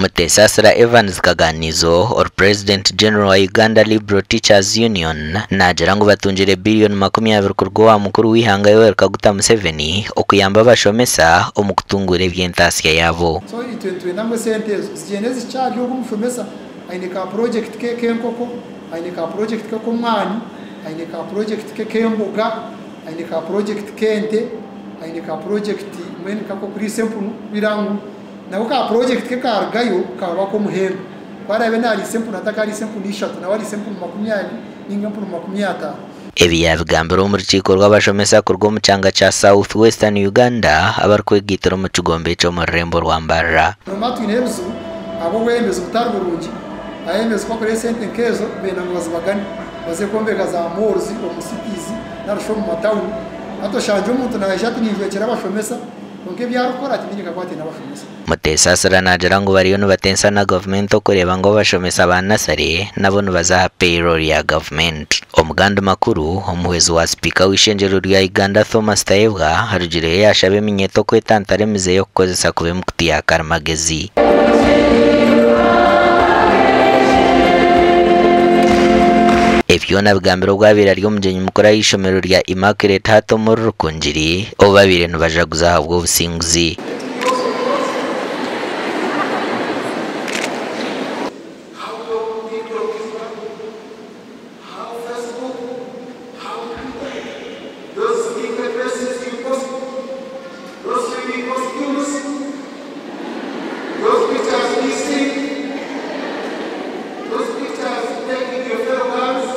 Mutesasira Evans Kaganizo or President General wa Uganda Liberal Teachers Union naagira ngu batungire biliyoni 20 kuruga owa mukuru w'ihanga Yoweri Kaguta Museveni okuyamba abashomesa omu kutungura eby'entaasya yaabo. So itwe nitwenda ngu esente ezo zigyende zikyari ogu omushomesa aine ka project ke k'enkoko, aine ka project ke k'omwani, aine ka project ke k'emboga, aine ka project k'ente, aine ka project mbwenu nk'ak'okuriisa empunu kugira ngu nako ka project ke karugayo kaba ak'omuhendo. Ku araabe naariisa empunu atakariisa empunu 3 nawe ariisa empunu 20 ninga empunu 50. Ebi yabigambira omu rukiiko rw'abashomesa kuruga omu kyanga kya South Western Uganda abarikwegaitira omu kigombe eky'omu rurembo rwa Mbarara. Norma twine ebizibu ahabw'obwebembezi butari burungi, abebembezi ku bakora esente nk'ezo benda ngu bazibagane baze kwombeka za malls omu cities narishi omu matawuni. Hati oshangye omuntu naija ati ninjwekyera abashomesa kwonka ebi arikukora tibiine kakwate n'abashomesa. Mutesasira naagira ngu bariyo nibatensa na gavumenti okureeba ngu abashomesa ba nasare nabo nibaza aha payroll ya gavumenti. Omugandi makuru omuhwezi wa sipiika w'ishengyero rya Uganda Thomas Tayebwa arugireyo yashaba eminyeeto okwetantara emize y'okukozesa kuba emikutu ya karimagezi. Ebi byona bigambire obu abaire ari omugyenyi mukuru aha ishomero rya Immaculate Heart omuri Rukungiri obu babaire nibajaguza ahabw'obusinguzi. How Facebook, how Twitter, those secret dresses you post, those swimming costumes, those pictures kissing, those pictures taking your fellow girls,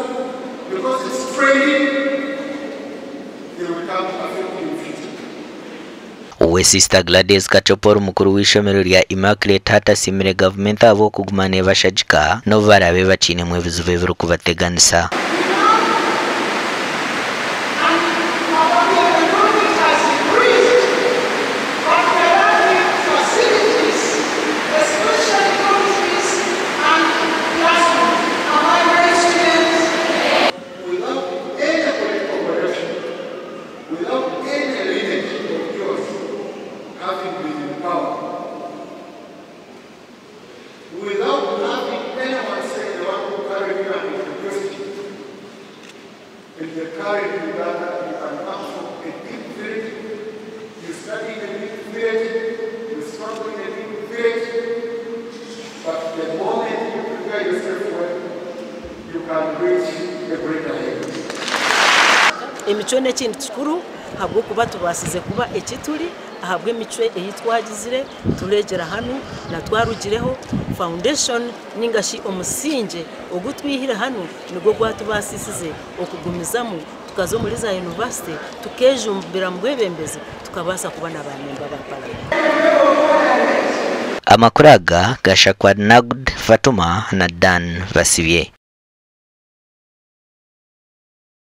because it's trending, they will come to affect you in future. We Sister Gladys Kachopor mukuru w'ishomero rya Immaculate Heart asiimire gavumenti ahabw'okuguma neebashagika n'obu baraabe bakiinemu ebizibu ebirikubateganisa. And our economy has increased, but we are lacking facilities, especially dormitories and classrooms. Am I right, students? Without any political correction, without any lineage of yours having been in power, without having anyone say the one who carried you and introduced you, in the current Uganda, you can come from a deep village, you study in a deep village, you struggle in a deep village, but the moment you prepare yourself well, you can reach a greater level. Emicwe n'ekintu kikuru ahabw'okuba tubaasize kuba eki turi ahabw'emicwe ei twagizire tureegyera hanu na twarugireho foundation ningashi omusingye ogu twihire hanu nigwo gwatubaasisize okugumizamu tukaza omuri za university tukejumbira mu bwebembezi tukabaasa kuba na bamemba ba parliament. Amakuru aga gashakwa Nagd Fatuma na Dan Basibye.